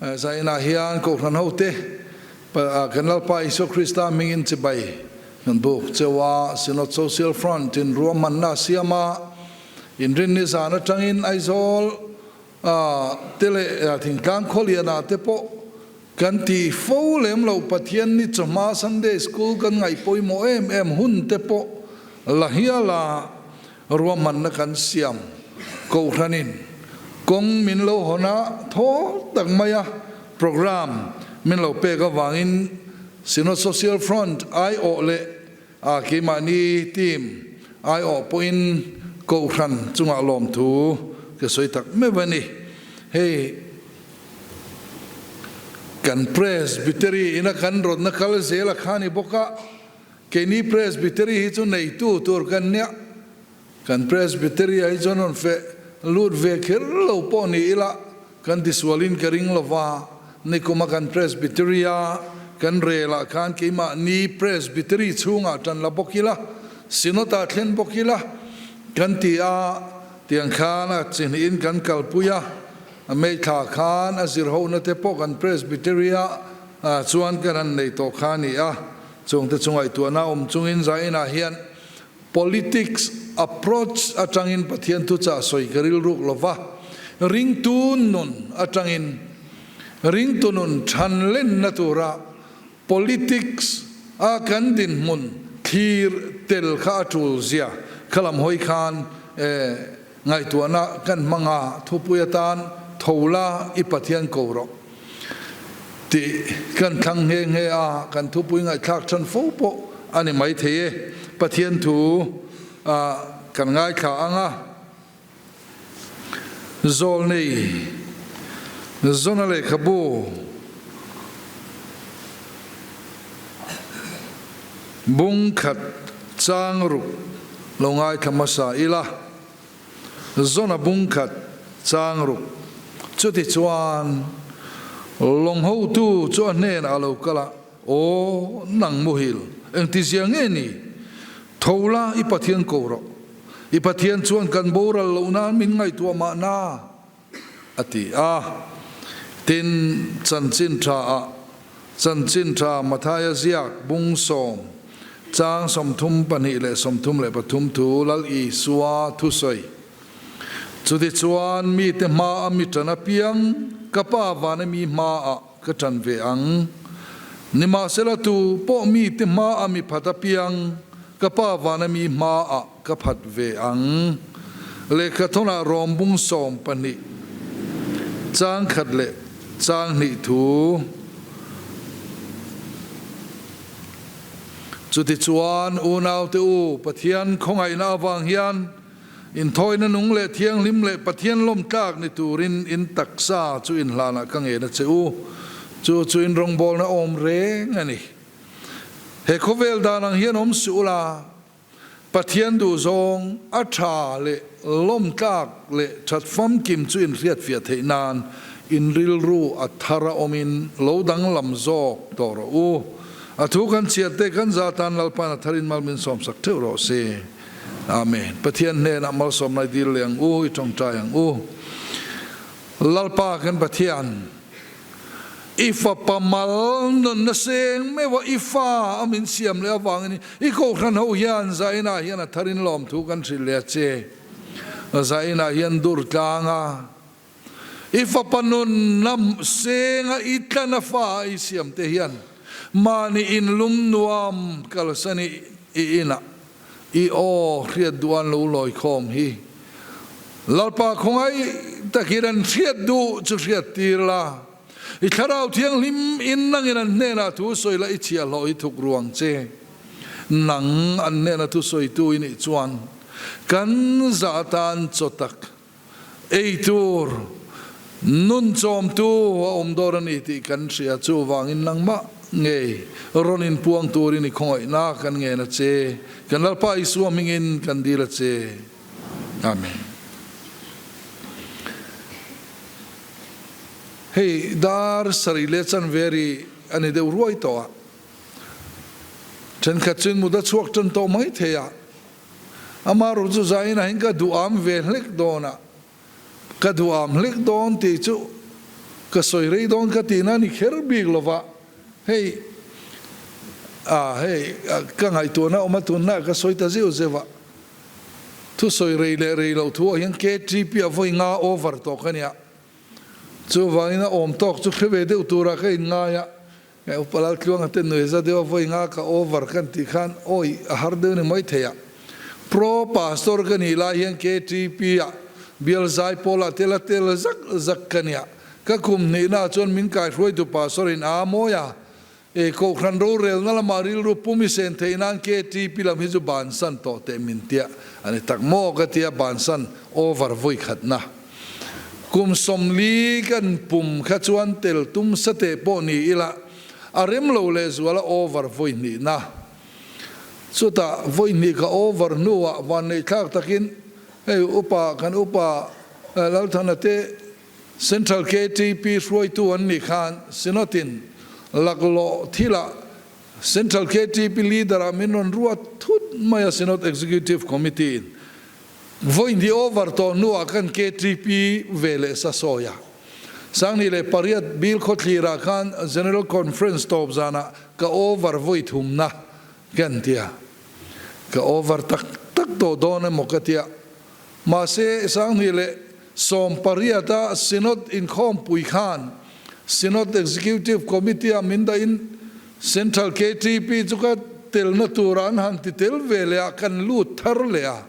Zainah hian Kohhran hote kan Lalpa Isua Krista hmingin chibai kan buk cheu a, Synod Social Front in ruahmanna a siam a, Inrinni zan atangin Aizawl te leh Thingtlang Khawlianah te pawh kan tih fo lem loh Pathian ni chawhma Sunday School kan ngaih pawimawh em em hun te pawh la hial a, Ruahmanna kan siam Kohhranin kawng min lo hawn a, thaw tak maia programme min lo pek avangin Synod Social Front aiawh leh a keimahni team aiawh pawhin Kohhran chungah lawmthu ka sawi tak meuh a ni. Hei kan Presbytery ina kan rawtna kal zel a kha ni bawk a. Keini Presbytery hi chu neitu tur kan nia, kan Presbytery ah hi chuan rawn feh lut ve kher lo pawh ni ila kan tisualin ka ring lova, nikuma kan Presbytery a kan rel ah khan keimahni Presbytery chhungah tan la bawk ila, Synod ah thlen bawk ila kan ti a, tiang khan a chi hnihin kan kalpui a, a meithla khan a zirhona te pawh kan Presbytery ah chuan kan han nei tawh kha a ni a. Chungte chu ngaihtuahna awm chungin Zainah hian politics approach atangin Pathian thuchah sawi ka rilruk lova, ringtu nun atangin ringtu nun thanlenna tura politics a kan dinhmun thlir tel kha a tul zia kha lam hawi khan ngaihtuahna kan hmang a, thupui atan tho la i Pathian ko rawh. Tih kan thlang nghe nghe a, kan thupui ngaihthlak than fo pawh a ni maithei e. Pathian thu kan ngaithla ang a, Zawlnei Zona lehkhabu bung khat chang ruk lo ngaithla hmasa ila. Zona bung khat chang ruk. Chutichuan, lawng hotu chu a hnenah a lo kal a, Aw, nang muhil, engtizia nge ni? Tho la, i Pathian ko rawh. I Pathian chuan kan boral loh nan min ngaihtuah mahna, a ti a. Tin, chanchin tha ah, Chanchin tha Mathaia ziak bung sawm, chang 32 leh 33 thu Lal Isua thusawi. Chutichuan mite hmaa mi ṭan apiang ka Pa vana mi hmaah ka ṭan ve ang. Nimahsela tu pawh mite hmaa mi phat apiang ka Pa vana mi hmaah ka phat ve ang. Lehkhathawnah Rom bung 12, chang khat leh chang hnih thu. Chutichuan, unaute u, Pathian khawngaihna avang hian inthawina nung leh thianghlim leh Pathian lawmtlak ni turin in taksa chu inhlanah ka ngen a che u. Chu chu in rawngbawlna awm reng a ni. He khawvel dan ang hian awm suh ula, Pathian duhzawng a tha leh lawmtlak leh that famkim chu inhriatfiah theih nan in rilru a thar a awmin lo danglam zawk tawh rawh u. A thu kan chhiat te kan za tan Lalpa'n a tharin mal min sawmsak theuh rawh se. Amen. Pathian hnenah malsawmna i dil leh ang u, i tawngtai ang u. Lalpa kan Pathian. I fapa mal nunna seng meuh a, i fa a min siam leh avangin i kohhran ho hian Zainah hian a tharin lawmthu kan hrilh leh a che. Zainah hian dur tlang a, i fapa nunna seng a i tlan a fa a i siam te hian mahni inlum nuam kalsan i i inah I aw hriat duh an lo lawi khawm hi. Lalpa khawngaih takin an hriat duh chu hriat tir la. I Thlarau Thianghlim in nangin an hnenah thu sawi la i chhiahhlawh hi thuk ruang che. Nang an hnena thu sawitu i nih chuan kan zah atan chaw tak ei tur nun chawmtu a awm dawr a ni tih kan hria. Chuvangin nangmah ngei rawn inpuang turin i khawngaihna kan ngen a che. Kan Lalpa Isua hmingin kan dil a che. Amen. Hei dar sarih leh chanve ri a ni deuh ruai tawh a. Thenkhat chuin mut a chhuak tan tawh mai thei a. Ama ru chu zain ah hin ka duh am ve hlek dawn a, ka duh am hlek dawn tih chu Ka sawi rei dawn ka tihna a ni kher bik lova, hei ah hei ka ngaihtuahna awm a tunna ka sawi ta zeuh zeuh a, thu sawi rei leh rei loh thu ah hian KTP a vawi nga over tawh ka nia, chuvangin a awm tawk chu hre ve deuh turah ka inngai a, Nge Upa Laltluanga te nuiza deuh a vawi nga ka over kan tih khan awi a har deuh ni mai thei a. Pro Pastor ka nih lai hian KTP ah bial zai pawl ah tel a tel zak zak ka nia. Ka kum hnihna ah chuan min kaihruaitu Pastor in a mawi a, e Kohhran rorelna lamah rilru pum i sen theih nan KTP lam hi chu bansan tawh teh min tia a ni tak maw ka tia bansan over vawi khatna. Kum 40 kan pum kha chuan tel tum sateh pawh ni ila, a rem lo lehzual a over vawi hnihna. Chutah vawi hnih ka over hnuah vanneihthlak takin hei upa kan upa Lalthana te Central KTP hruaitu an nih khan Synod-in laklawh thilah Central KTP leader-ah min rawn ruat thut mai a Synod Executive Committee-in. Vawi hnih over tawh hnuah kan KTP ve leh sa sawi a. 2008 Bill khawthlirah khan General Conference tawp zanah ka over vawi thumna kan tia. Ka over tak tak tawh dawn emaw ka tia. Mahse 2018 a Synod inkhawmpui khan Synod Executive Committee-ah min dahin Central KTP chu ka telna tura an han ti tel ve leh a, kan lut thar leh a.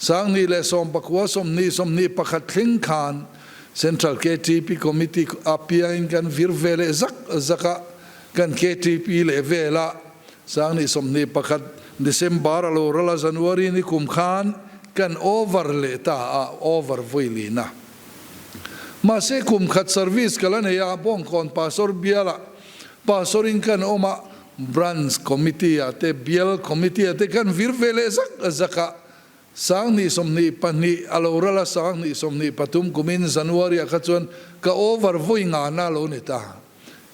2019 20 21 thleng khan Central KTP Committee a piangin kan vir ve leh zak zak a, kan KTP leh vel a. 2021 December a lo ral a, January ni kum khan kan over leh ta a, over vawi lina. Mahse kum khat service ka la nei a, Bawngkawn Pastor bialah Pastor in kan awm a, Branch Committee ah te Bial Committee ah te kan vir ve leh zak zak a, 2022 a lo ral a, 2023 kumin January ah kha chuan ka over vawi ngana lo ni ta.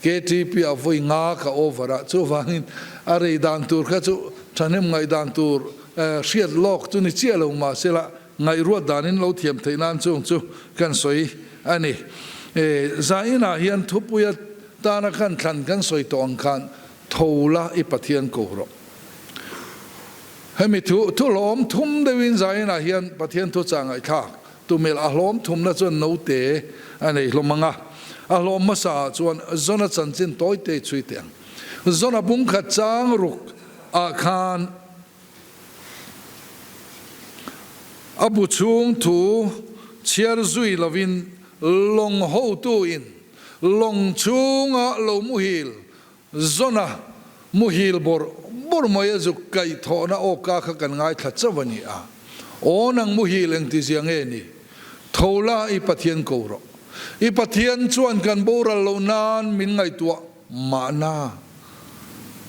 KTP ah vawi nga ka over a, chuvangin a rei dan tur kha chu thahnem ngaih dan tur hriat lawk chu ni chiah lo mahsela ngaihruat danin lo thiam theih nan chung chu kan sawi a ni. Zainah hian thupuia tana kan thlan kan sawi tawh ang khan tho la i Pathian ko rawh. Hemi thu thu hlawm thum deuhin zainah hian Pathian thuchah ngaihthlak Tumel a hlawm thumna chuan note a nei hlawm ang a, a hlawm hmasa ah chuan Zona chanchin tawi te chhui teh ang. Zona bungkhat chang ruk ah khan a bu chhung thu chhiar zui lovin lawng hotu in lawng chhunga lo muhil Zona muhil bawrh bawrh mai a zuk kaih thawhna awka kha kan ngaithla chauh a ni a. Aw nang muhil engtizia nge ni? Tho la i Pathian ko rawh. I Pathian chuan kan boral loh nan min ngaihtuah mahna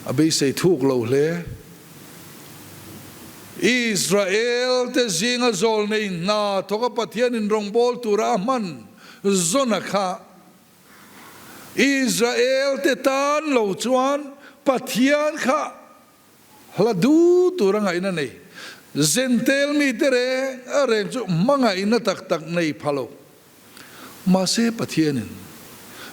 a beisei thuk lo hle. Israel te zinga zawlnei hna thawka Pathian in rawngbâwl tura a hman Zona kha Israel te tan lo chuan Pathian kha hla du tur a ngaihna nei. Zentel mite reng a reng chu hmangaihna tak tak nei pha lo. Mahse Pathianin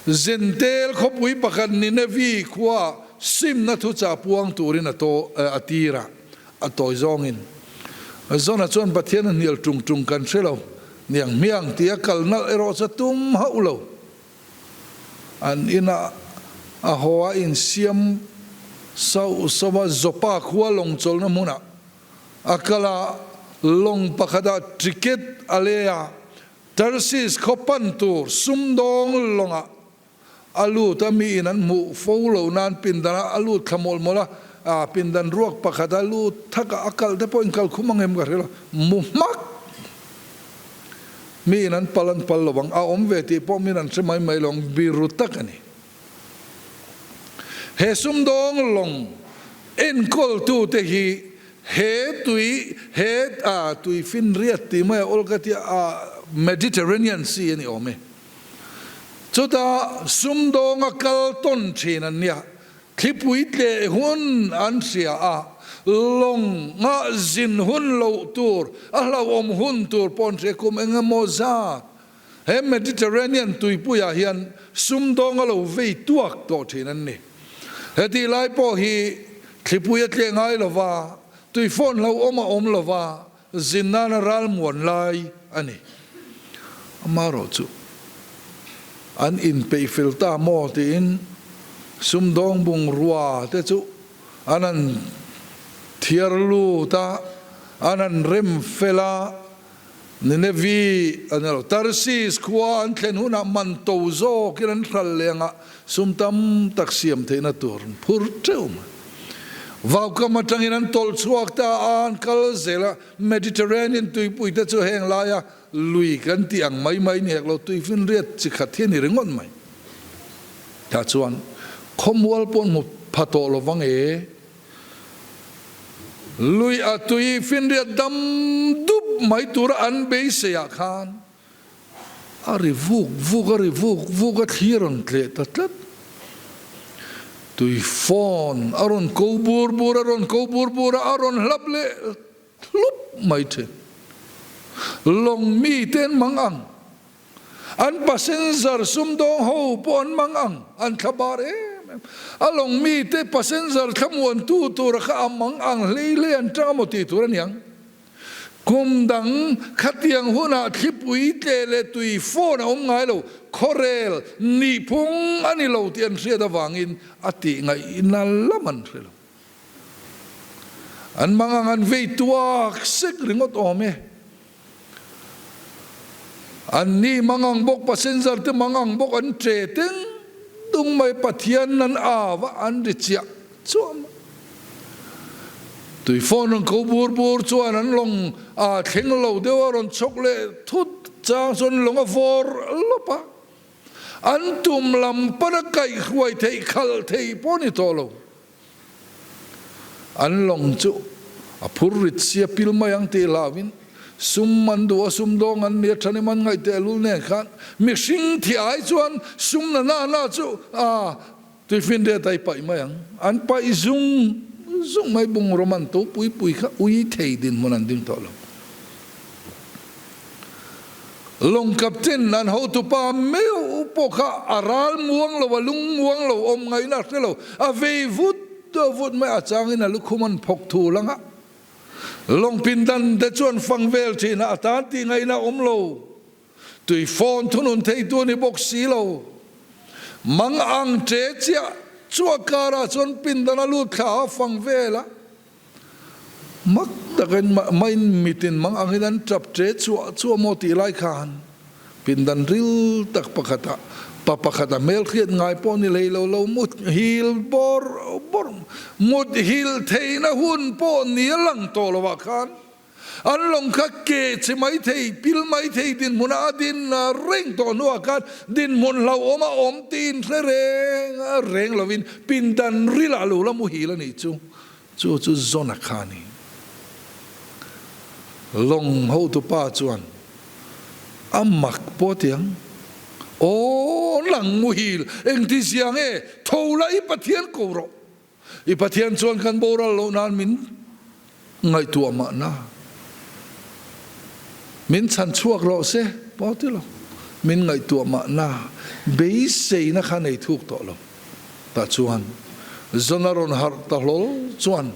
Zentel khawpui pakhat Ninevi khua simna thuchah puang turin a to a tir a, a tawi zawngin. Zona chuan Pathian a hnial tung tung kan hre lo. Niang hmiang tia kal nalh erawh chu a tum hauh lo. An inah a haw a insiam sauh sauh a, Joppa khua lawng chawlhna hmunah a kal a, lawng pakhatah ticket a lei a, Tarsis khaw pan tur sumdawng lawngah A lut a, miin an hmuh fo lo nan pindanah a lut thla mawlh mawlh a, a pindan ruak pakhat a lut thak a, a kalh te pawh inkal khum ang em ka hre lo, mu hmak! Miin an pal an pal lo ang, a awm ve tih pawh miin an hre mai mai lo ang, biru tak a ni. He sumdawng lawng enkawltute hi he tui, he a tui finriat tih mai a awl ka tia, a Mediterranean Sea a ni awm e. Chutah sumdawnga kal tawn thin an nia, thlipui tleh hun an hria a, lawng ngah zin hun loh tur, a hlauhawm hun tur pawh an hria kum eng emaw zat. He Mediterranean tuipuiah hian sumdawng a lo vei tuak tawh thin an ni. Hetih lai pawh hi thlipui a tleh ngai lova, tuifawn hlauhawm a awm lova, zin nana ral muan lai a ni. Amaherawh chu an inpeih fel ta maw tiin sumdawng bungrua te chu an han thiar lut a, an han rem fel a, Ninevi a ni lo, Tarsis khua an thlen hunah man to zawkin an hral lengah sum tam tak siam theihna tur an phur teuh mai. Vaukam atangin an tawlh chhuak ta a, an kal zel a, Mediterranean tuipui te chu heng laia lui kan tih ang mai mai ni hek lo, tuifinriat chi khat hi a ni ringawt mai. Tah chuan khawmual pawh an hmu pha tawh lo vang e. Lui a tui finriat dam dup mai tura an beiseiah khan a ri vuk vuk a ri vuk vuk a thli a rawn tleh ta tlat. Tui fawn a rawn ko bur bur a rawn ko bur bur a a rawn hlap leh hlup mai thin. Lawng mite an mang ang. An passenger sumdawng ho pawh an mang ang, an thla bar em em. A lawng mite passenger thlamuantu tura kha a mang ang hlei hlei an tang amaw tih tur a niang. Kum dang khatiang hunah thlipui tle leh tui phone a awm ngai lo, khawrel nihphung a ni lo tih an hriat avangin a tih ngaihna lam an hre lo. An mang ang an vei tuak sek ringawt awm e. An ni mangang bawk, passenger te mangang bawk an che teng tung mai, Pathian an au a, an ri chiah chuah mai. Tui phone rawn ko bur bur chuan an lawng a thleng lo deuh a, rawn chhawk leh thut chang chuan lawng a vawr lawp a, an tum lam pana kaihhruai theih khalh thei pawh a ni tawh lo. An lawng chu a phur rit sia pil mai ang tih hlauhin sum an duh a, sum dawng an nia thanim an ngaih tehlul nen khan mihring thi ai chuan sum na na na chu a tuifinriat a i paih mai ang. An paih zung zung mai bungraw man to pui pui kha ui thei dinhmun an ding tawh lo. Lawng captain an hotupa meuh pawh kha a ral muang lo, a lung muang lo, awm ngaihna a hre lo, a vei vut vut mai, a changin a lukhum an phawk thul ang a, lawng pindan te chuan fang vel thin a, a tan tih ngaihna a awm lo, tui phone thunun theitu a ni bawk si lo, mang ang che chiah chuah karah chuan pindan a lut thla a fang vel a. Mak takin main mitin mang angin an tap che chuah chuah maw tih lai khan pindan ril tak pakhatah pa pakhat a hmelhriat ngai pawh ni hlei lo lo mut hil bawr bawr mut hil theihna hun pawh ni a lang tawh lo ah khan an lawng kha ke che mai thei pil mai thei dinhmunah a din reng tawh hnuah khan dinhmun hlauhawm a awm tiin hre reng reng lovin pindan rilah lo la muhil a nih chu. Chu chu Zona kha a ni. Lawng hotupa chuan a mak pawh ti ang, Aw nang muhil, engti zia nge? Tho la i Pathian ko rawh. I Pathian chuan kan boral loh nan min ngaihtuah mahna. Min chhan chhuak rawh se pawh ti lo. Min ngaihtuah mahna beiseina kha nei thuk tawh lo. Tah chuan Zona rawn harh ta hlawl chuan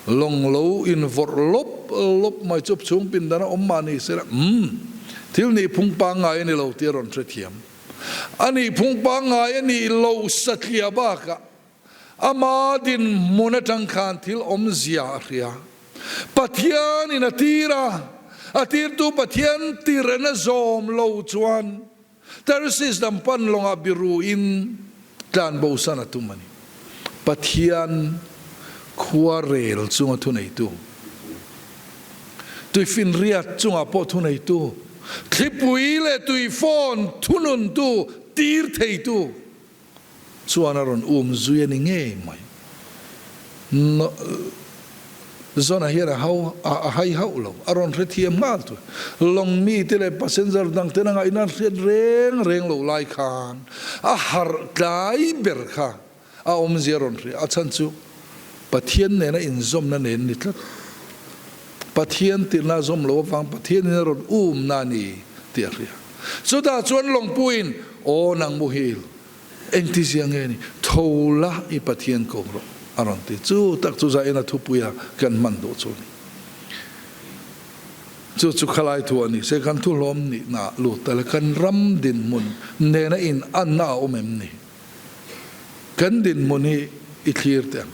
lawng lo invawrh lawp lawp mai chu chhung pindan a awm mah ni sela, umm, thil nihphung pangngai a ni lo tih a rawn hrethiam. A nihphung pangngai a nih loh satliah bakah ama dinhmun atang khan thil awmzia a hria. Pathianin a tir a, a tirtu Pathian tirhna zawm lo chuan Tarsis lam pan lawngah biru in tlan bosan a tum a ni. Pathian khua rel chunga thuneitu, tuifinriat chungah pawh thuneitu, thlipui leh tuifawn thununtu, tir theitu chuan a rawn um zui a ni ngei mai. Zona hian a hau a hai hauh lo, a rawn hrethiam nghal tur. Lawng mite leh passenger dang ten a ngaihna an hriat reng reng lo lai khan a harh tlai ber kha a awmzia a rawn hria. A chhan chu Pathian nena inzawmna nen ni tlat. Pathian tirna a zawm lo avang Pathianin a rawn umna a ni tih a hria. Chutah chuan lawngpuiin, Aw nang muhil, engtizia nge ni? Tho la i Pathian ko rawh, a rawn ti. Chu tak chu Zaina thupuia kan hman duh chu a ni. Chu chu khalai thu a ni se, kan thu hlawm nihna lut ta le kan ram dinhmun nena in anna a awm em ni? Kan dinhmun hi i thlir teh ang.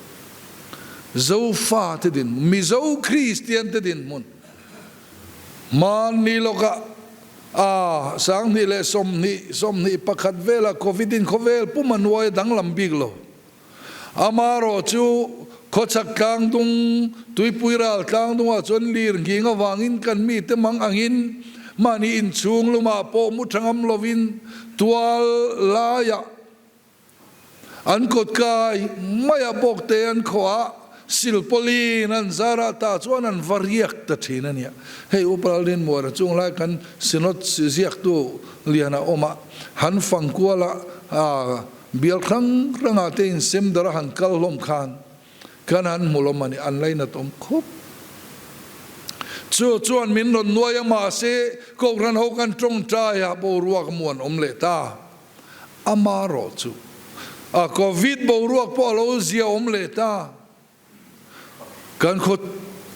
Zofa te dinhmun, Mizo Kristian te dinhmun, hmanni lawkah a 2020, 21 vela Covid in khawvel pum a nuai a danglam bik lo. Amarawh chu khawchhak tlangdung, tuipui ral tlangdungah chuan lir nghing avangin kan mite mang angin mahni inchhung lumah pawh mu tha ngam lovin tual laiah an kawt kai maiah bawkte an khawhah silpawlin an zarah tah chuan an va riak ta thin a nia. Hei Upa Lalrinmuana chunglai kan Synod ziaktu lian a awm a, han fang kuala Bial hrang hrangah te in sem dara han kal hlawm khan kan han hmu lawm a ni, an lainat awm khawp. Chu chuan min rawn nuai a, mahse Kohhran ho kan tawngtai a, boruak muan awm leh ta. Amarawh chu a Covid boruak pawh a lo zia awm leh ta. Kan khaw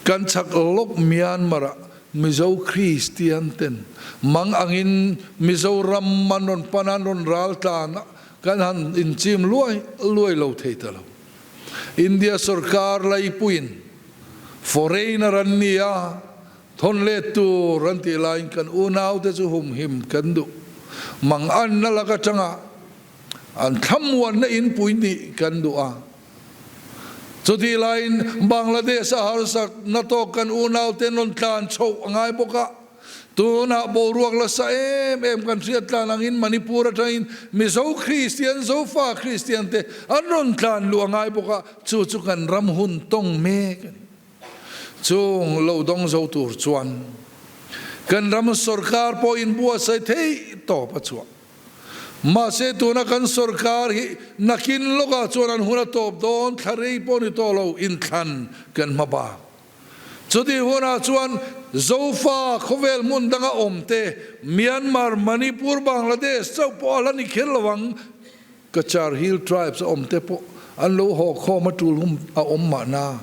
kan chak lawk Myanmar ah Mizo Kristian ten mang angin Mizoram an rawn pan a, an rawn ral tlan a, kan han inchim luai luai lo thei ta lo. India sorkar laipuiin foreigner an ni a, thawn let tur an tih laiin kan unaute chu humhim kan duh. Mang anna lak atanga an thlamuanna inpui nih kan duh a. Chutih laiin Bangladesh a harsak na tawk kan unaute an rawn tlan chhoh a ngai bawk a, tunah boruak la sa em em kan hriat tlan angin Manipur atangin Mizo Kristian, Zofa Kristian te an rawn tlan luh a ngai bawk a, chu chu kan ram hun tawng mek a ni. Chung lo dawng zo tur chuan kan ram sorkar pawh inbuatsaih theih tawp a chhuah. Mahse tuna kan sorkar hi nakin lawkah chuan an hun a tawp dawn thla rei pawh ni tawh lo inthlan kan hma bak. Chutih hunah chuan Zofa khawvel hmun danga awm te Myanmar, Manipur, Bangladesh chauh pawh a la ni kher lo ang. Cachar Hill Tribes a awm te pawh an lo haw khawm a tul hum a awm mahna.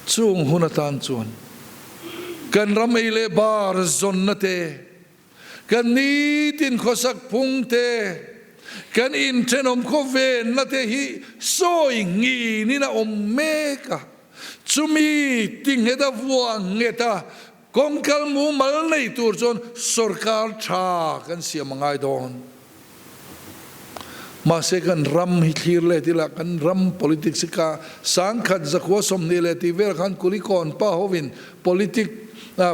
Chung hun atan chuan kan ram ei leh bar zawnna te, kan nitin khawsak phung te, kan inthenawm khawvenna te hi sawi nginin a awm mek a. Chumi tinghet a vuah nghet a, Kawngkal mumal nei tur chuan sorkar tha kan siam a ngai dawn. Mahse kan ram hi thlir let ila kan ram politics hi ka sangkhat zakhua 20 leh tih vel khan Kulikawn pa hovin politic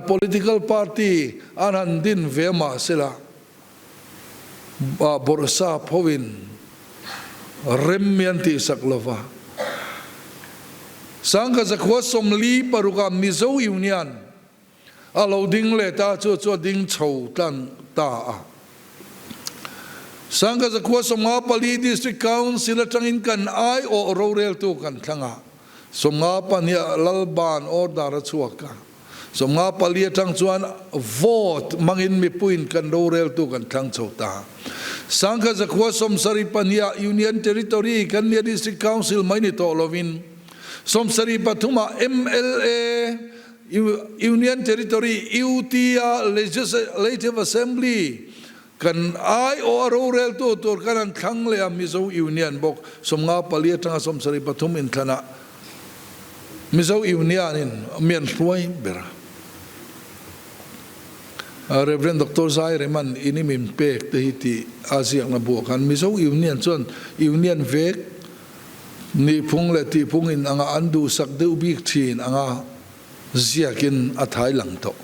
political party an han din ve mahsela bawrhsap hovin rem mi an tihsak lova. Sangkhat zakhua 46 ah Mizo Union a lo ding leh ta chu chu a ding chho tlang ta a. Sangkhat zakhua 54 District Council atangin kan aiawh roreltu kan thlang a, 52 ah Lalban order a chhuak a. 54 atang chuan vote hmangin mipuiin kan roreltu kan thlang chho ta. 1972 ah Union Territory kan nia District Council mai ni tawh lovin 73 ah mla Union Territory UT a Legislative Assembly kan aiawh a roreltu tur kan han thlang leh a Mizo Union bawk 54 atanga 73 inthlanah Mizo Union in mi an hruai ber a. Rev. Doctor Zai Reman in i min pek te hi tih a ziakna buah khan Mizo Union chuan Union vek nihphung leh tihphung in anga an duhsak deuh bik thin anga ziakin a thai lang tawh.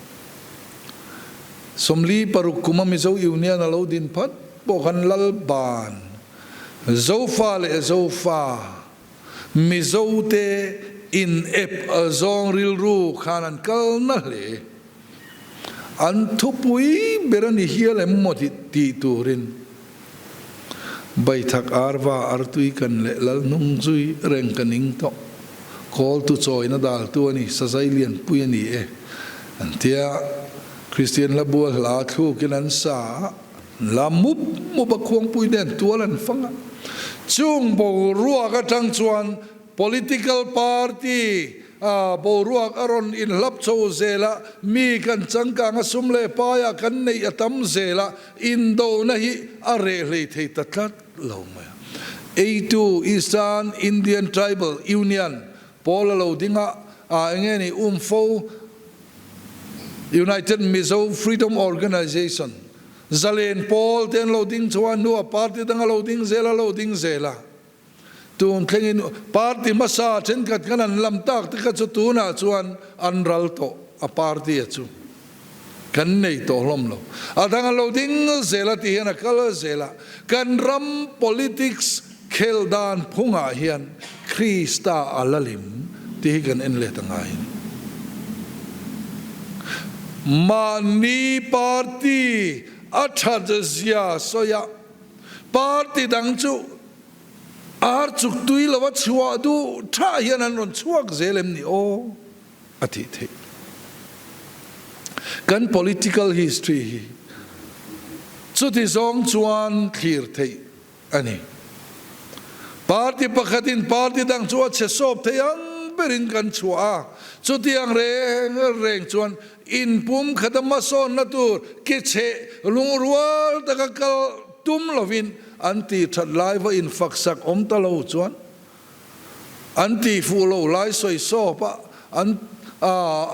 46 kuma Mizo Union a lo din phat pawh khan Lalban, Zofa leh Zofa, Mizo te in ep zawng rilru khan an kal na hle. An thupui ber a ni hial em maw tih turin Baithak Arva Artui kan leh Lal hnung zui reng ka ning tawh. Kawltu chawina daltu a ni, Sazai Lianpui a ni e an tia. Kristian hla bua hla thlukin an sa a, an la mup mup a, khuangpui nen tual an fang a. Chung boruak atang chuan political party boruak a rawn inhlap chho zel a, mi kan changkang a sum leh paiah kan neih a tam zel a, indona hi a reh hlei thei ta tlat lo mai a. Eitu Eastern Indian Tribal Union pawl a lo ding a, eng nge ni umfo United Mizo Freedom Organisation, Zalen pawl te an lo ding chho a, hnua party dang a lo ding zel a lo ding zel a. Tun thlengin party hmasa thenkhat khan an lam tak te kha chu tunah chuan an ral tawh a party a chu kan nei tawh hlawm lo. A dang a lo ding zel a tih hian a kal zel a, kan ram politics khelh dan phungah hian Krista a la lim tih hi kan en let a ngai a ni. Mahni party a that zia sawi a, party dang chu ar chuk tui lova chhuah duh tha hian an rawn chhuak zel em ni aw a tih theih. Kan political history hi chuti zawng chuan thlir theih a ni. Party pakhatin party dang chu a chhe sawp thei ang berin kan chhuah a, chutiang reng reng chuan inpum khata hmasawnna tur ke chhe lungrual taka kal tum lovin an tih that lai va infaksak awm ta lo chuan an tih fuh lo lai sawi sawp a, an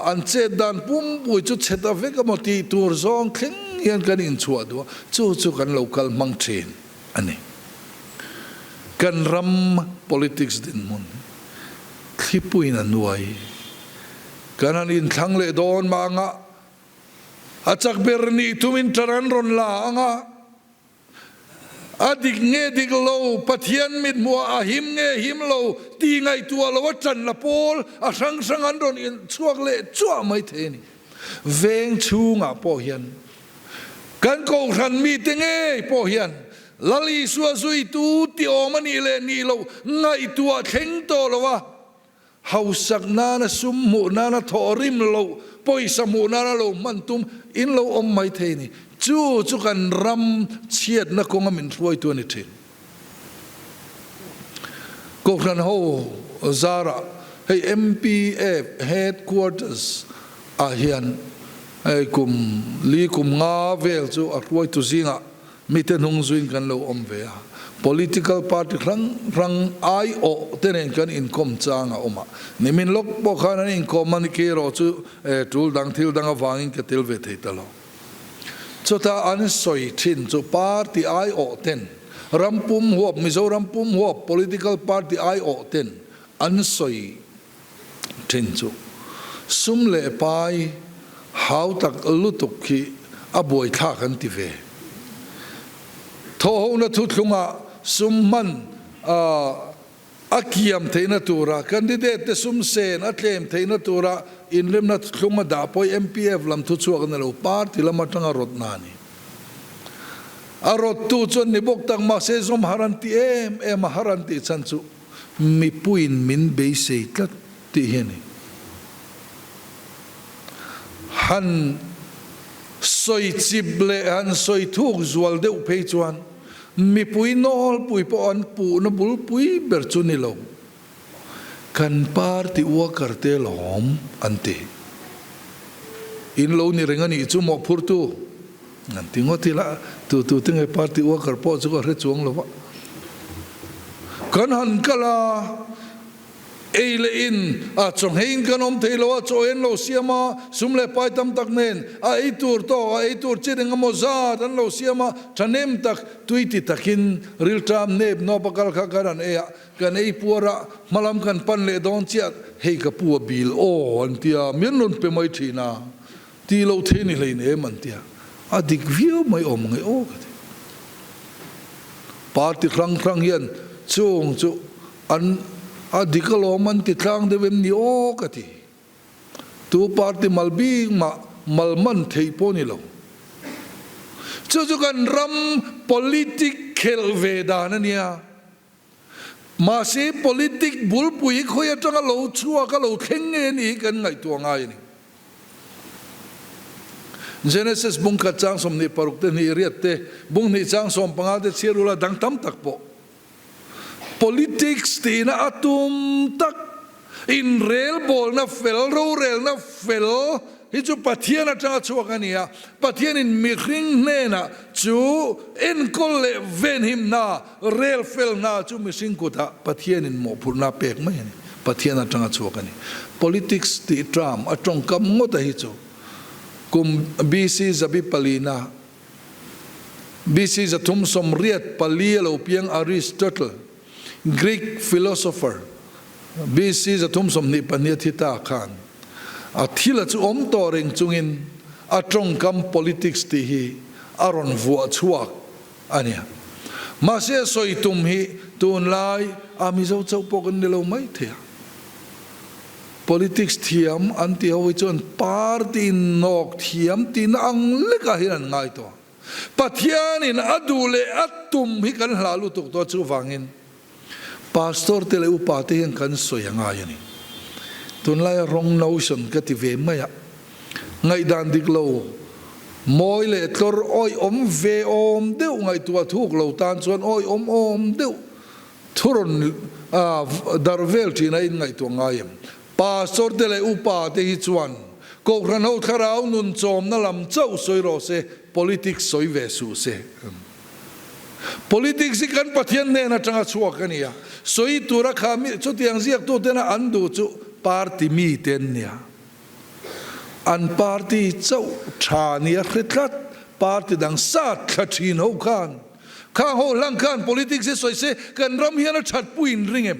an chet dan pumpui chu chhe ta vek emaw tih tur zawng thleng hian kan inchhuah duh a, chu chu kan lo kal hmang thin a ni. Kan ram politics dinhmun thlipuiin a nuai. Kan han inthlang leh dawn mah anga a chak ber nih tumin ṭan an rawn la ang a. A dik nge dik lo, Pathian mithmuah a him nge him lo tih ngaihtuah lo a ṭan la pawl a hrang hrang an rawn inchhuak leh chuah mai thei a ni. Veng chhungah pawh hian kan kohhran mite ngei pawh hian Lal Isua zuitu ti awm a nih leh nih loh ngaihtuah thleng tawh lo a, Hausak nana sum hmuh nana thawh rim loh, pawisa hmuh nana lo hman tum in lo awm mai thei a ni. Chu chu kan ram chhiatna kawnga min hruaitu a ni thin. Kohhran ho zarah hei MPF Headquarters ah hian hei kum li kum nga vel chu a hruaitu zingah Mite hnung zuiin kan lo awm ve a, political party hrang hrang aiawh te nen kan inkawm chang a awm a, nimin lawk pawh khan an inkawm a ni khi erawh chu tul dang thil dang avangin ka tel ve thei ta lo. Chutah an sawi thin chu party aiawh ten ram pum huap, Mizoram pum huap political party aiawh ten an sawi thin chu sum leh pai hau tak lutuk khi a buaithlak an ti ve. Thawhhona thuthlungah sum hman a kiam theihna tura candidate te sum sen a tlem theihna tura inremna thuthlung a dah pawh MPF lam thuchhuak a ni lo, party lam atanga rawtna a ni. A rawttu chuan ni bawk tak mahse zawm har an ti em em a, har an tih chhan chu Mipuiin min beisei tlat tih hi a ni. Han sawi chip leh han sawi thuk zual deuh phei chuan mipui nawlpui pawh an puhna bulpui ber chu ni lo. Kan party worker te lawm an ti. In lo ni reng a nih chu mawhphurtu an ti ngawt ila, tu tu te nge party worker pawh chu ka hre chuang lo va. Kan han kal a, ei leh in a chawngheiin kan awm thei lo a, chaw en lo siam a, sum leh pai tam tak nen a ei tur tawk, a ei tur chi eng emaw zat an lo siam a, thahnem tak, tui ti takin rilṭam nep nawp a kal kha kan han ei a, Kan ei puar a, hmalam kan pan leh dawn chiah, hei ka pu a bil aw an ti a, min rawn pe mai thin a, ti lo thei ni hlein em an ti a, a dik viau mai awm ang e aw ka ti. Party hrang hrang hian chung chu an a dik alawm an ti tlang deuh em ni aw ka ti. Tu party mal bik mah mal man theih pawh ni lo. Chu chu kan ram politic khelh ve dan a nia. Mahse, politic bulpui hi khawi atanga lo chhuak a lo thleng nge ni hi kan ngaihtuah ngai a ni. Genesis bung khat chang 26 te hnih riat te, bung hnih chang 15 te chhiar ula dang tam tak pawh. Politics tihna a tum tak, inrelbawlna fel, rorelna fel hi chu Pathian atanga chhuak a ni a, Pathianin mihring hnenah chu enkawl leh venhimna, rel felna chu mihring kutah Pathianin mawhphurhna a pek mai a ni. Pathian atanga chhuak a ni. Politics tih term a tawngkam ngawta hi chu kum BC zabi palina BC 384 a lo piang Aristotle, Greek philosopher, BC 324 a thi ta khan a thil a chu awm tawh reng chungin a tawngkam politics tih hi a rawn vuah chhuak a nia. Mahse a sawi tum hi tunlai a Mizo chauh pawh kan ni lo mai thei a. Politics thiam an tih ho hi chuan party innawk thiam tihna ang lekah hian an ngai tawh a. Pathianin a duh leh a tum hi kan hlah lutuk tawh chuvangin Pastor te leh upa te hian kan sawi a ngai a ni. Tunlaia wrong notion ka ti ve mai a, ngaihdan dik lo, mawi leh tlawr awihawm ve awm deuh ngaihtuah thuk lo tan chuan awihawm awm deuh Thu rawn dar vel thin a inngaihtuah ngai em? Pastor te leh upa te hi chuan Kohhran ho thlarau nun chawmna lam chauh sawi rawh se, politics sawi ve suh se. Politics hi kan Pathian hnen atanga chhuak a ni a, sawi tura kha mi chutiang ziaktu tena an duh chu party mi te an nia. An party chauh tha nia hre tlat, party dang sat thla thin ho khan Khang ho hlang khan politics hi sawi se kan ram hian a that pui in ring em?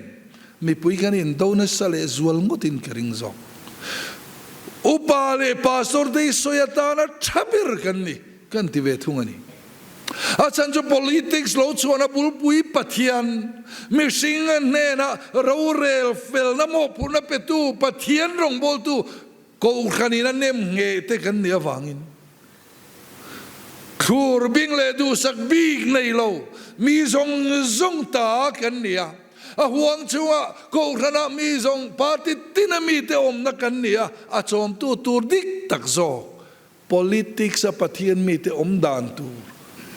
Mipui kan indo nasa leh zual ngawt in ka ring zawk. Upa leh pastor te hi sawi atana tha ber kan ni kan ti ve thung a ni. A chhan chu politics lo chhuahna bulpui Pathian, mihring a hnena rorel felna mawhphurhna petu Pathian rawngbawltu Kohhran in a nem ngheh te kan nih avangin Thlur bing leh duhsak bik nei lo mi zawng zawng ta kan ni a, a huang chungah Kohhranah mi zawng party tina mite awmna kan ni a, a chawmtu tur dik tak zawk politics a Pathian mite awm dan tur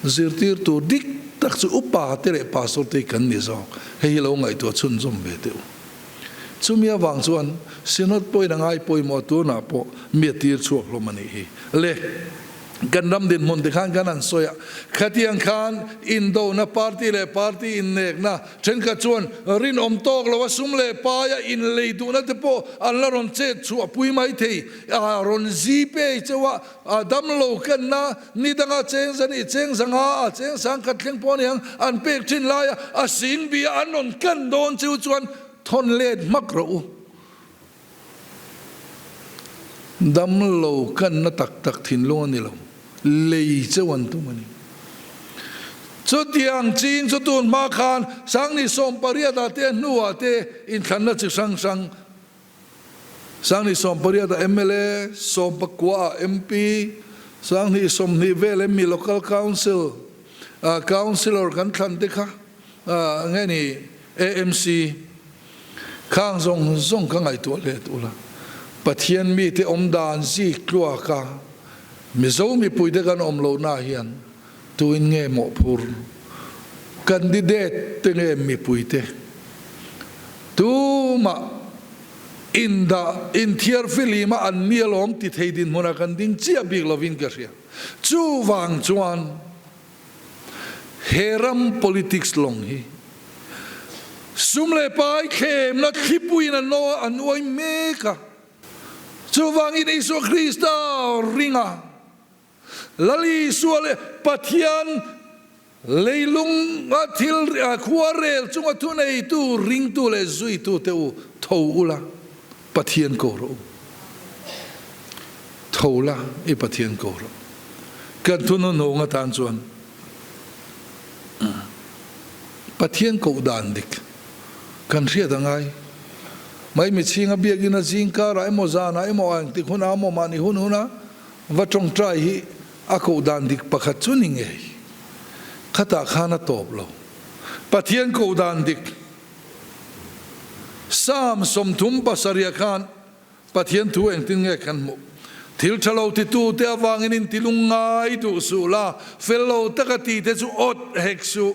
zirtir tur dik tak chu upa te leh pastor te hi kan ni zawk. Hei hi lo ngaihtuah chhunzawm ve teh u. Chumi avang chuan Synod pawhin a ngai pawimawh tunah pawh mi a tir chhuak hlawm a nih hi. Le, kan ram dinhmun te khan kan han sawi a, khatiang khan indona party leh party innekna thenkhat chuan rinawm tawk lo a sum leh paia inlei duhna te pawh an la rawn chet chhuah pui mai thei a, rawn zi pei chauh a, a damlo kanna ni danga cheng zani cheng zanga a cheng sangkhat thleng pawh aniang an pek thin laia a sing bia an rawn kan dawn chu chuan thawn let hmak rawh u. Damlo kanna tak tak thinlung a ni lo, lei chauh an tum a ni. Chutiang chin chu tun hma khan Sangni 18 ah te hnuah te inthlanna chi hrang hrang 2018 ah mla, 19 ah MP, 2020 vel emmi Local Council Councillor kan thlan te kha nge ni AMC khang zawng zawng ka ngaihtuah let ula. Pathian mite awm dan zik tluak a Mizo mipui te kan awm lohna hian tuin nge mawhphur candidate te nge mipui te tumah indah inthiar filim a an ni alawm ti thei dinhmunah kan ding chiah bik lovin ka hria. Chuvang chuan he ram politics lawng hi sum leh pai thlemna thlipuiin a naw a nuai mek a. Chuvangin Isua Krista ringa Lal Isua leh Pathian leilung a thil khua rel chunga thuneitu ringtu leh zuitu te u tho ula Pathian ko rawh u. Tho la i Pathian ko rawh. Kan thunuhnung atan chuan Pathian koh dan dik kan hriat a ngai. Mai michhinga biakina zingkarah emaw zanah emaw a engtik hunah emaw mahni hun huna Va tawngtai hi a koh dan dik pakhat chu ni ngei. Khatah khan a tawp lo. Pathian koh dan dik. Psalm 37 khan Pathian thu engtin nge kan hmuh? Thil tha lo titute avangin intilung ngai duh suh la, fel lo taka tite chu awt hek suh.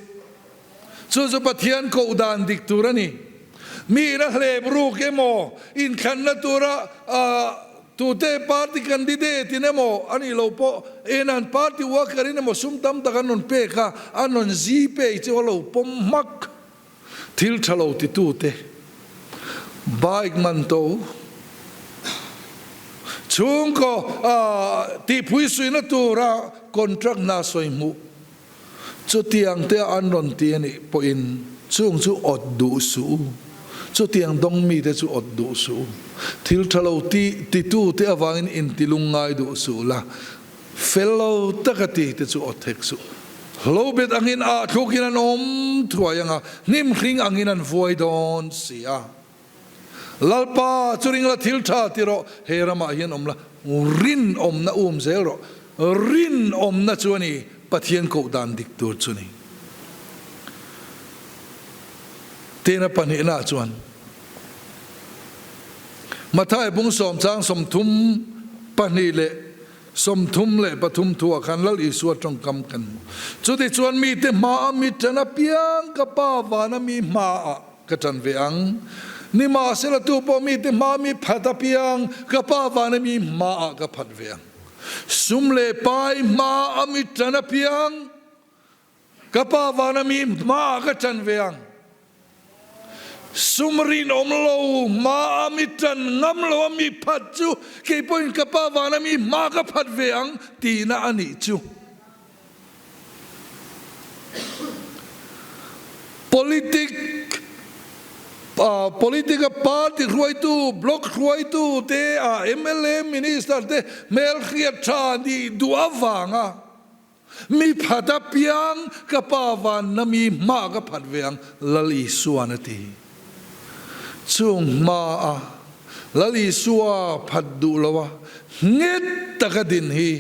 Chu chu Pathian koh dan dik tur a ni. Mi in a hlep ruk emaw, inthlanna tura tute party candidate in emaw a nih loh pawh en an party worker in emaw sum tam tak an rawn pek a, an rawn zipay chu a lo pawm hmak. Thil tha lo titute bike man to chhungkaw tihphuisuina tura contract hna sawi hmuh. Chutiang te an rawn ti a nih pawhin chung chu awt duh suh u. Chutiang dawng mite chu awt duh suh u. Thil tha lo ti titute avangin intilung ngai duh suh la, fel lo taka ti te chu awt hek suh. Hlobet angin ah thlukin an awm thuai ang a, hnim hring angin an vuai dawn si a. Lalpa, chu ring la thil tha ti rawh, he ramah hian awm la, rinawmna um zel rawh. Rinawmna chu a ni, Pathian koh dan dik tur chu ni. Tena pahnihna chuan Mathai bung sawm chang 32 leh 33 thuah khan Lal Isua tawngkam kan hmu. Chutichuan mite hmaah mi ṭan apiang ka Pa vana mi hmaah Ka ṭan ve ang. Nimahsela tu pawh mite hma mi phat apiang ka Pa vana mi hmaah ka phat ve ang. Sum leh pai hma a mi ṭan apiang ka Pa vana mi hmaah ka ṭan ve ang. Sum rinawm lo hma a mi ṭan ngam lo a mi phat chu kei pawhin ka Pa vana mi hma ka phat ve ang tihna a nih chu. Politic Politic a party hruaitu, block hruaitu te, a mla, minister te hmelhriat tha nih duh avanga mi phat apiang ka pa vanna mi hma ka phat ve ang, Lal Isuan a ti. Chung hma a Lal Isua phat duh lo a nghet taka din hi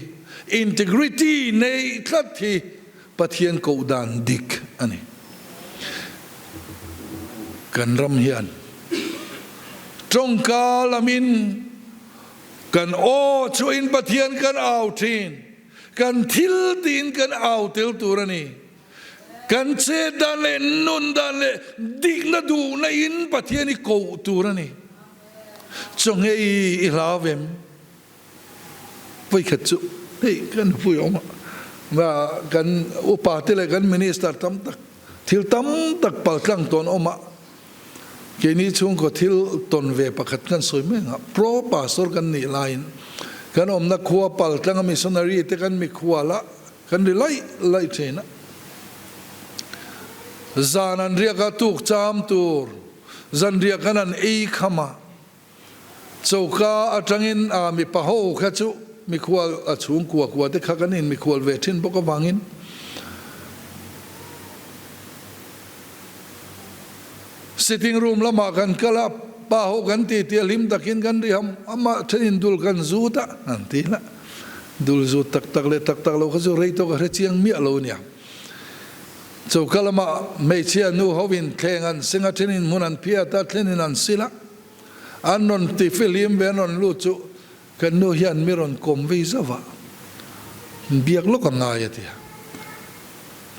integrity neih tlat hi Pathian koh dan dik a ni. Kan ram hian tawngka lamin kan aw chhuahin Pathian kan au thin, kan thil tiin kan au tel tur a ni. Kan chet dan leh nun dan leh dikna duhna in Pathian i koh tur a ni. Chawnge i i hlau em? Vawikhat chu hei kan nupui awm a, kan upa te leh kan minister tam tak thil tam tak paltlang tawn awm a, keini chhungkaw thil tawn ve pakhat kan sawi mek a, pro pastor kan nih laiin kan awmna khua paltlang a missionary te kan mikhual a, Kan ri laih laih thin a. Zan an riak a tuk cham tur zan riak an an ei kham a. Choka atangin a mipa ho kha chu mikhual a chhungkua kua te kha kan in mikhual ve thin bawk avangin sitting room lamah kan kal a, pa ho kan ti tih a hlim takin kan ri ham ham a, thenin dul kan zut a an ti la. Dul zut tak tak leh tak tak lo kha chu rei tawk a hre chiang miah lo nia. Choka lamah hmeichhia nu ho in thleng an seng a, then in hmun an phiat a, then in an sil a. An rawn ti fihlim ve an rawn lut chu kan nu hian mi rawn kawm vei zauh a, biak lawk a ngai a ti a.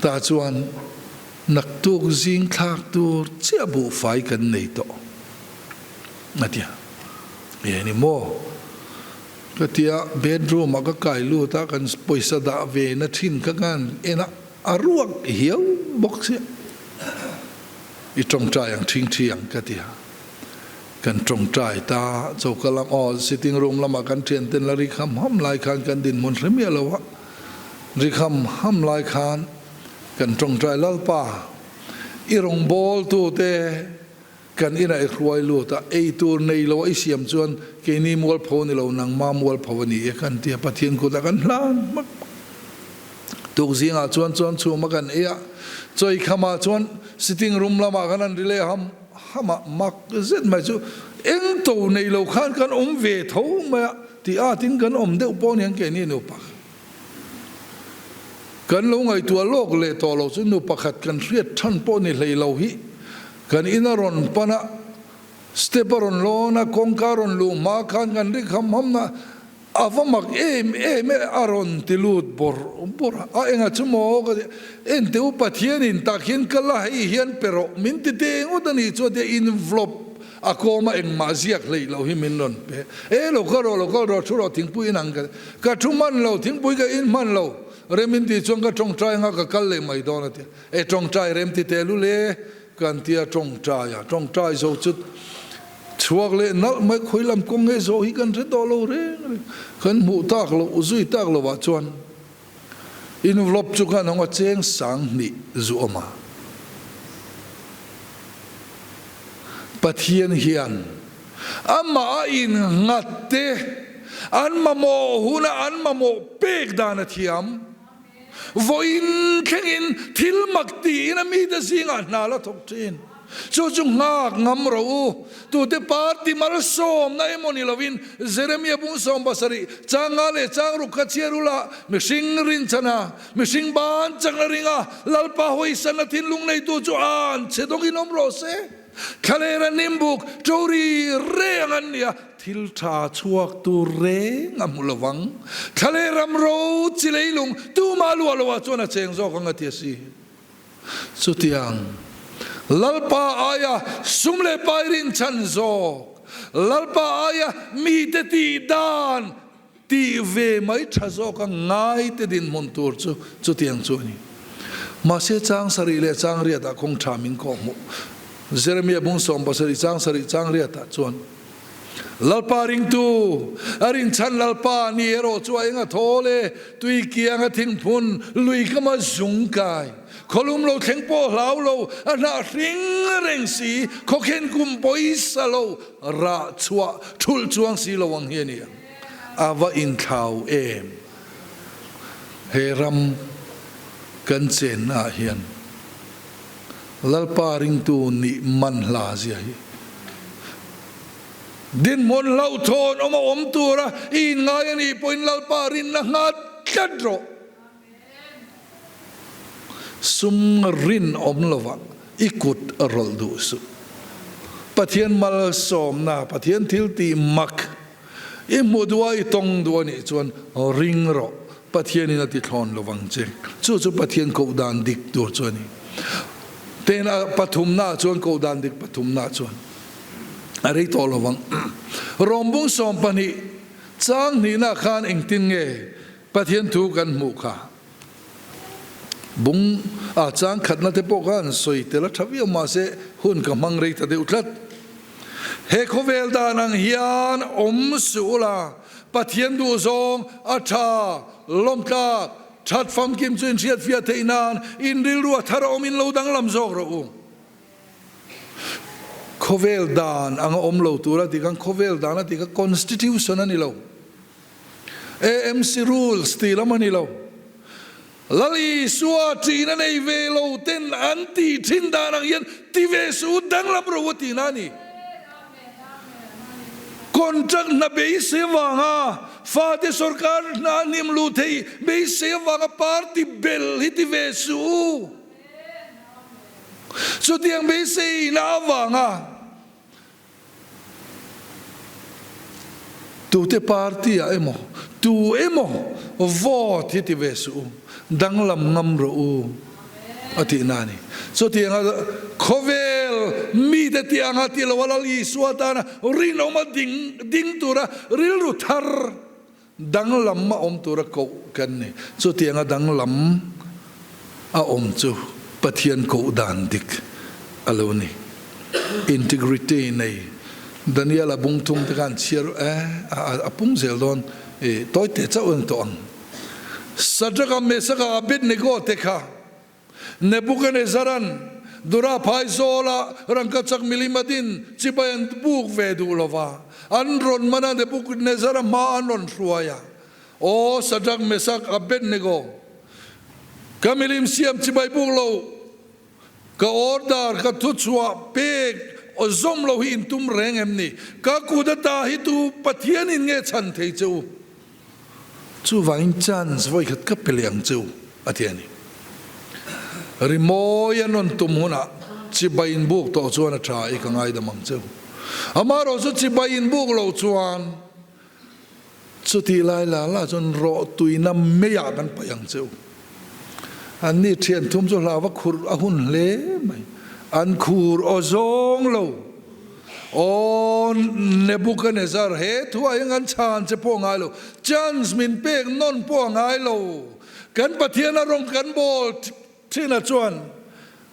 Tah chuan naktuk zing thlak tur chiah buhfai kan nei tawh a ti a. Nge ni maw? Ka ti a, bedroom ah ka kai lut a, kan pawisa dah ve na thin kha kan en a, a ruak hiau bawk chiah. I tawngtai ang thing thi ang ka ti a, kan tawngtai ta, choka lam aw sitting room lamah kan thian ten la ri kham ham lai khan kan dinhmun hre miah lo a, ri kham ham lai khan kan tawngtai Lalpa i rawngbawltu te Kan inah i hruai lut a, ei tur nei lo a i siam chuan keini mualpho a ni lo, nangma mualpho a ni e kan ti a, Pathian kutah kan hlan hmak. Tuk zingah chuan chuan chhum a kan ei a, chawi khamah chuan sitting room lamah khan an ri leh ham ham a, mak zet mai chu eng to nei lo khan kan awm ve tho mai a, tih atin kan awm deuh pawh aniang keini nupa. Kan lo ngaihtuah lawk leh tawh lo chu nu pakhat kan hriat than pawh ni hlei lo hi kan in a rawn pan a, step a rawn lawn a, kawngka a rawn luh hma khan kan ri kham ham na. A va mak em em e, a rawn ti lut bawrh bawrh a. A engah chu maw ka ti, Enteh u Pathianin tah khian ka la hei hian pe rawh min ti teh ngawt a nih chu a ti a, envelope a kawm a engmah ziak hleih loh hi min rawn pe. E lo kal rawh, lo kal rawh, thu rawh thingpui in ang ka ti. Ka thu hman lo, thingpui ka in hman lo, rem in tih chuan ka tawngtai anga ka kal leh mai dawn a ti a. E tawngtai rem ti teh lul e kan ti a, tawngtai a, tawngtai zo chu chhuak leh nalh mai khawi lam kawng nge zawh hi kan hre tawh lo reng reng. Kan hmuh tak loh, zui tak lovah chuan envelope chu khan hawng a cheng 2000 zu awm a. Pathian hian amah a innghat te an mamawh huna an mamawh pek dan a thiam. Vawiin thlengin thil mak tiin a mite zingah hna la thawk thin. Chu chu nghak ngam rawh u. Tute party malsawmna emaw ni lovin Jeremia bung 70 chang nga leh chang ruk kha chhiar ula mihring rinchhana, mihring ban chakna ringa Lalpa hawisanna thinlung neitu chu an che dawngin awm rawh se. Thlalera nimbuk ṭo ri reng an ni a, thil ṭha chhuak tur reng a hmu lo vang. Thlale ram ro chi leilung tumah luah loah chuan a cheng zawk ang a ti a si. Chutiang Lalpa aia sum leh pai rinchhan zawk, Lalpa aia mite tih dan Tih ve mai tha zawk a ngai te dinhmun tur chu chutiang chu a ni. Mahse chang sarih leh chang riatah kawng tha min kawh hmuh. Jeremia bung 70 chang sarih chang riatah chuan, Lalpa ringtu, a rinchhan Lalpa ni erawh chu a eng a thawl e, tui kiang a thingphun, lui kama zung kai, khawlum lo thleng pawh hlau lo, a hnah hring reng si, khawkhen kum pawisa lo, rah chhuah thulh chuang si lo ang hi a ni ang. A va inthlau em? He ram kan chenna ah hian Lalpa ringtu nih man hla zia hi dinhmun hlauhthawn awm a awm tura i inngai a nih pawhin Lalpa rinna nghat tlat rawh. Sum rinawm lovah i kut a rawlh duh suh. Pathian malsawmna, Pathian thil tih mak i hmuh duh a, i tawng duh a nih chuan ring rawh, Pathianin a ti thlawn lovang che. Chu chu Pathian koh dan dik tur chu a ni. Tena pathumnaah chuan koh dan dik pathumnaah chuan a rei tawh lovang. Rawmbung 12 chang hnihnaah khan engtin nge Pathian thu kan hmuh kha bung a chang khatna te pawh kha an sawi tel a tha viau mahse hun ka hmang rei ta deuh tlat. He khawvel dan ang hian awm suh ula, Pathian duh zawng a tha, lawmtlak, that famkim chu inhriatfiah theih nan in rilru a thar a awm in lo danglam zawk rawh u. Khawvel dan anga awm lo tura tih khan khawvel dan a tih kha constitution a ni lo. AMC rules tih lam a ni lo. Lal Isua ṭihna nei ve lo ten an tih ṭhin dan ang hian ti ve suh u, danglam rawh u tihna a ni. Contract hna beisei avanga fate sorkar hna hnim luh theih beisei avanga party bel hi ti ve suh u. Chutiang beiseina avanga Tute party ah emaw, tu emaw vote hi ti ve suh u, danglam ngam rawh u a tihna a ni. Chutianga khawvel mite tih anga ti lo a Lal Isua tana rinawma ding ding tura rilru thar danglam a awm tura koh kan ni. Chutianga danglam a awm chu Pathian koh dan dik a lo ni. Integrity nei Daniel-a bung thum te khan chhiar e, a pung zel dawn i tawi te chauh ang tawh ang. Sadraka, Mesaka, Abednego te kha Nebuchadnezzar-a'n Dura phaizawla rangkachak milim a din chibai an buk ve duh lo va, an rawn man a, Nebuchadnezzar-a hma an rawn hruai a, Aw Shadrach, Meshach, Abednego, ka milim siam chibai buk lo, ka order, ka thuchhuah pek zawm lo hi in tum reng em ni? Ka kut ata hi tu Pathianin nge chhan thei che u? Chuvangin chance vawikhat ka pe leh ang che u, a ti a ni. Rimawi an rawn tum hunah chibai inbuk tawh chuan a tha i ka ngaidam ang che u. Amaherawhchu chibai inbuk loh chuan. Chutih lai la la chuan rawhtuina meiah kan paih ang che u. Anni thian thum chu hlauva khurh a hun hle mai. An khur aw zawng lo. Aw Nebuchadnezzar, he thuah hian kan chhan che pawh a ngai lo. Chance min pek nawn pawh a ngai lo. Kan Pathian a rawng kan bawl thinah chuan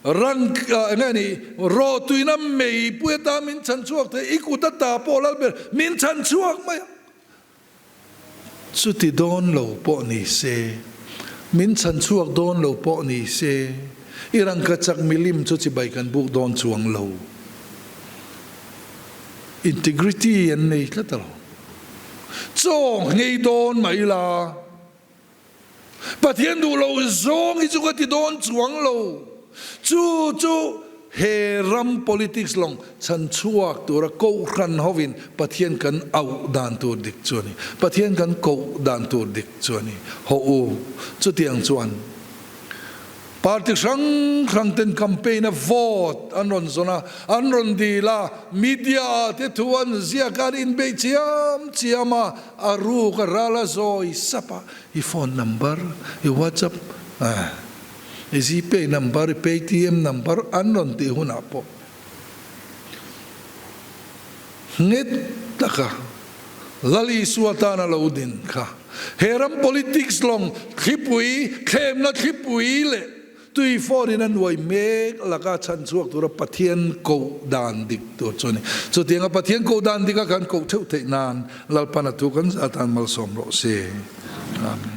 rang eng nge ni rawhtuina meipui ata min chhan chhuak thei. I kut ata pawh lal ber min chhan chhuak mai ang. Chuti dawn lo pawh ni se, min chhan chhuak dawn lo pawh ni se, i rangka chak milim chu chibai kan buk dawn chuang lo. Integrity an nei tlat a lo. Chaw nghei dawn mai la. Pathian duh lo zawng hi chu ka ti dawn chuang lo. Chu chu he ram politics lawng chhan chhuak tura kohhran hovin Pathian kan auh dan tur dik chu a ni. Pathian kan koh dan tur dik chu a ni. Hawh u, chutiang chuan Party hrang hrang ten campaign a vote an rawn zawn a, an rawn dil a, media ah te thu an ziak a, an inbeih chiam chiam a, a ruk a ral a zawi sap a, i phone number, i whatsapp, i gpay number, i paytm number an rawn tih hunah pawh nghet taka Lal Isua tan a lo din kha. He ram politics lawng thlipui, thlemna thlipui leh tui fawnin a nuai mek laka chhanchhuak tura Pathian koh dan dik tur chu a ni. Chutianga Pathian koh dan dika kan koh theuh theih nan Lalpan a thu kan zah atan malsawm rawh se. Amen.